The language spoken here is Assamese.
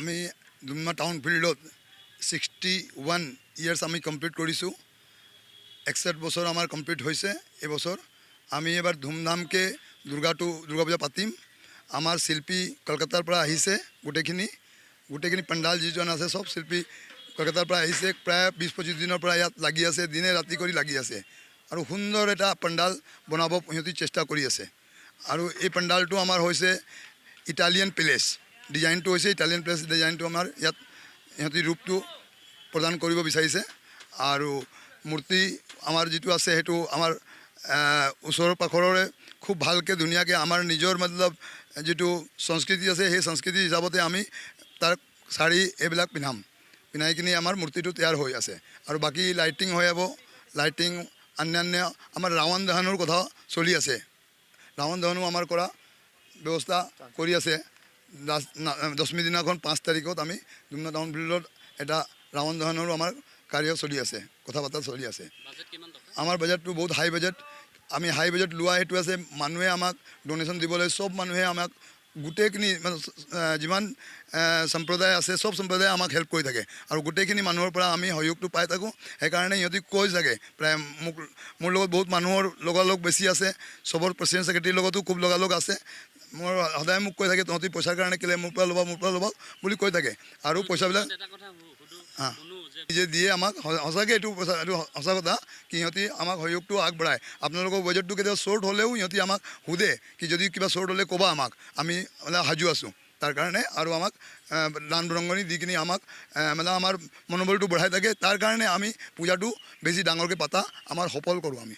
আমি ডুমডুমা টাউন ফিল্ডত 61 ইয়াৰ্ছ আমি কমপ্লিট কৰিছোঁ। 61 বছৰ আমাৰ কমপ্লিট হৈছে এইবছৰ। আমি এবাৰ ধুমধামকৈ দুৰ্গা পূজা পাতিম। আমাৰ শিল্পী কলকাতাৰ পৰা আহিছে গোটেইখিনি। গোটেইখিনি পেণ্ডাল যিজন আছে, চব শিল্পী কলকাতাৰ পৰা আহিছে। প্ৰায় 20-25 দিনৰ পৰা ইয়াত লাগি আছে, দিনে ৰাতি কৰি লাগি আছে আৰু সুন্দৰ এটা পেণ্ডাল বনাব সিহঁতি চেষ্টা কৰি আছে। আৰু এই পেণ্ডালটো আমাৰ হৈছে ইটালিয়ান পেলেচ ডিজাইনটো হৈছে। ইটালিয়ান পেলেচ ডিজাইনটো আমাৰ ইয়াত সিহঁতি ৰূপটো প্ৰদান কৰিব বিচাৰিছে। আৰু মূৰ্তি আমাৰ যিটো আছে, সেইটো আমাৰ ওচৰৰ পাখৰৰে খুব ভালকৈ ধুনীয়াকৈ আমাৰ নিজৰ মতলব যিটো সংস্কৃতি আছে, সেই সংস্কৃতি হিচাপতে আমি তাৰ শাৰী এইবিলাক পিন্ধাম। পিন্ধাই কিনি আমাৰ মূৰ্তিটো তৈয়াৰ হৈ আছে আৰু বাকী লাইটিং হৈ যাব। লাইটিং, অন্যান্য আমাৰ ৰাৱণ দহনৰ কথা চলি আছে। ৰাৱণ দহনো আমাৰ কৰা ব্যৱস্থা কৰি আছে। দশমী দিনাখন 5 তাৰিখত আমি ডুমডুমা টাউন ফিল্ডত এটা ৰাৱণ দহনৰো আমাৰ কাৰ্য চলি আছে, কথা বাৰ্তা চলি আছে। বাজেট কিমান টকা? আমাৰ বাজেটটো বহুত হাই বাজেট। আমি হাই বাজেট লোৱা সেইটো আছে, মানুহে আমাক ডনেশ্যন দিবলৈ, চব মানুহে আমাক গোটেইখিনি মানে যিমান সম্প্ৰদায় আছে, চব সম্প্ৰদায়ে আমাক হেল্প কৰি থাকে আৰু গোটেইখিনি মানুহৰ পৰা আমি সহযোগটো পাই থাকোঁ। সেইকাৰণে সিহঁতি কৈ থাকে প্ৰায় মোক। মোৰ লগত বহুত মানুহৰ লগালগ বেছি আছে। চবৰ প্ৰেচিডেণ্ট, ছেক্ৰেটেৰীৰ লগতো খুব লগালগ আছে মোৰ। সদায় মোক কৈ থাকে, তহঁতি পইচাৰ কাৰণে কেলৈ মোৰ পৰা ল'বা, মোৰ পৰা ল'বা বুলি কৈ থাকে। আৰু পইচাবিলাক এটা কথা সুধো। হা। শুনো যে যে দিয়ে আমাক সঁচাকৈ এইটো পইচা, এইটো সঁচা কথা কি সিহঁতি আমাক সহযোগটো আগবঢ়ায়। আপোনালোকৰ বাজেটটো কেতিয়াবা শ্বৰ্ট হ'লেও সিহঁতি আমাক সোধে কি যদি কিবা শ্বৰ্ট হ'লে ক'বা আমাক, আমি মানে সাজু আছোঁ তাৰ কাৰণে। আৰু আমাক দান বৰঙণি দি কিনি আমাক মানে আমাৰ মনোবলটো বঢ়াই থাকে। তাৰ কাৰণে আমি পূজাটো বেছি ডাঙৰকৈ পাতা আমাৰ সফল কৰোঁ আমি।